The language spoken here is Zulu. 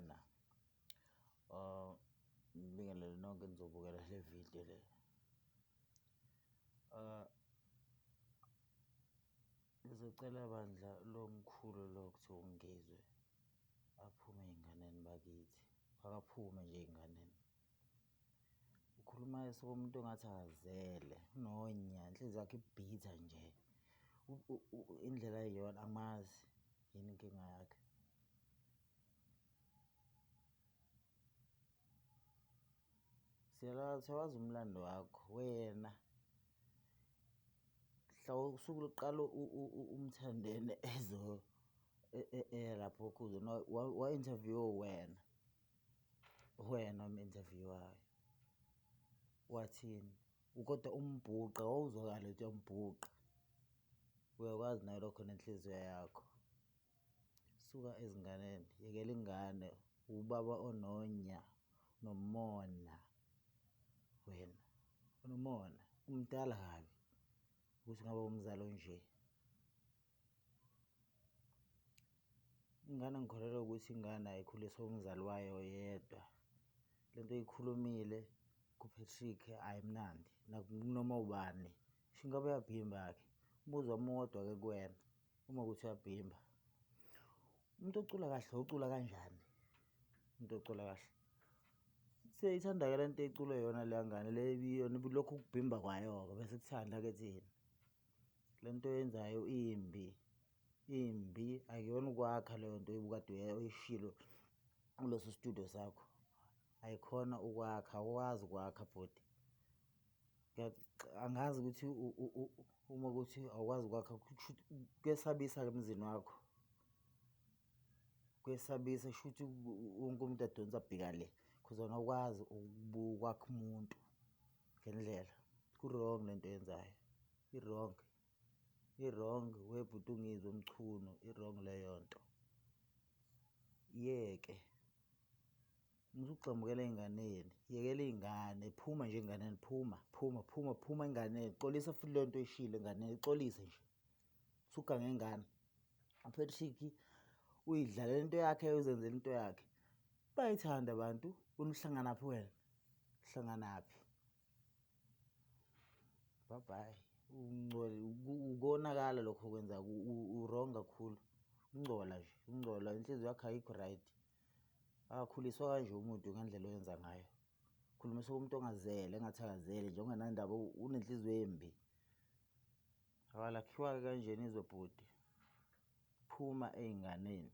Sawubona. Ngibingelele nonke enizobukela le video le. Ngizocela bandla lo mkhulu lo okuthiwa uNgizwe aphume ey'nganeni bakithi, akaphume nje ey'nganeni. Ukhuluma okomuntu ongathi akazele, unonya, inhliziyo yakhe ibhitha nje. Indlela ayiyona angimazi yini inkinga yakhe. Siyawazi umlando wakho wena mhla usuku lokuqala uMthandeni ezo lapho oKhuzeni wa-interview-wa uwena, uwena omu-interview-wayo. Wathini? Kodwa umbhuqa wawuzwakala ukuthi uyambhuqa. Uyakwazi nawe lokho nenhliziyo yakho. Suka ezinganeni, yekela ingane, ubaba ononya, nomona wena, unomona, umdala kabi ukuthi ngabe umzali onje. Ingane ngikholelwa ukuthi ingane ayikhuliswa umzali wayo yedwa. Lento oyikhulumile ku-Patrick ayimnandi nakunoma ubani, ngisho ngabe uyabhimba-ke. Umbuzo wami owodwa-ke kuwena, uma kuwukuthi uyabhimba, umuntu ocula kahle ucula kanjani? Umuntu ocula kahle. Siyayithanda-ke le nto eculwa iyona leya ngane le yona lokhu ukubhimba kwayo-ke bese kuthanda-ke thina. Le nto oyenzayo imbi, imbi akuyona ukwakha leyo nto obukade uyishilo kuleso studio sakho, ayikhona ukwakha, awukwazi ukwakha bhuti. Angazi ukuthi uma kuwukuthi awukwazi ukwakha kushuthi kuyesabisa-ke emzini wakho, kuyesabisa kushuthi wonke umuntu adonsa abheka le cause wena awukwazi ukwakha umuntu ngendlela. Ku-wrong lento oyenzayo, i-wrong, i-wrong webhuti uNgizwe Mchunu, i-wrong leyo nto. Iyeke, musa ukugxambukela ey'nganeni, yekela iy'ngane, phuma nje ey'nganeni, phuma, phuma, phuma, phuma enganeni, xolisa futhi leyo nto oyishilo enganeni, ixolise nje, usugange ngengane. UPatrick uyidlalela into yakhe, uzenzela into yakhe. Bayayithanda abantu, wena uhlanganaphi wena? Uhlanganaphi? Bye bye. Ungcole ukonakala lokho okwenzayo u-wrong kakhulu. Ungcola nje, ungcola inhliziyo yakho ayikho right. Akakhuliswa kanje umuntu ngendlela oyenza ngayo. Khulumisa umuntu ongazele engathi akazele nje ongenandaba unenhliziyo embi. Akalakhiwa-ke kanjena izwe bhuti. Phuma ey'nganeni.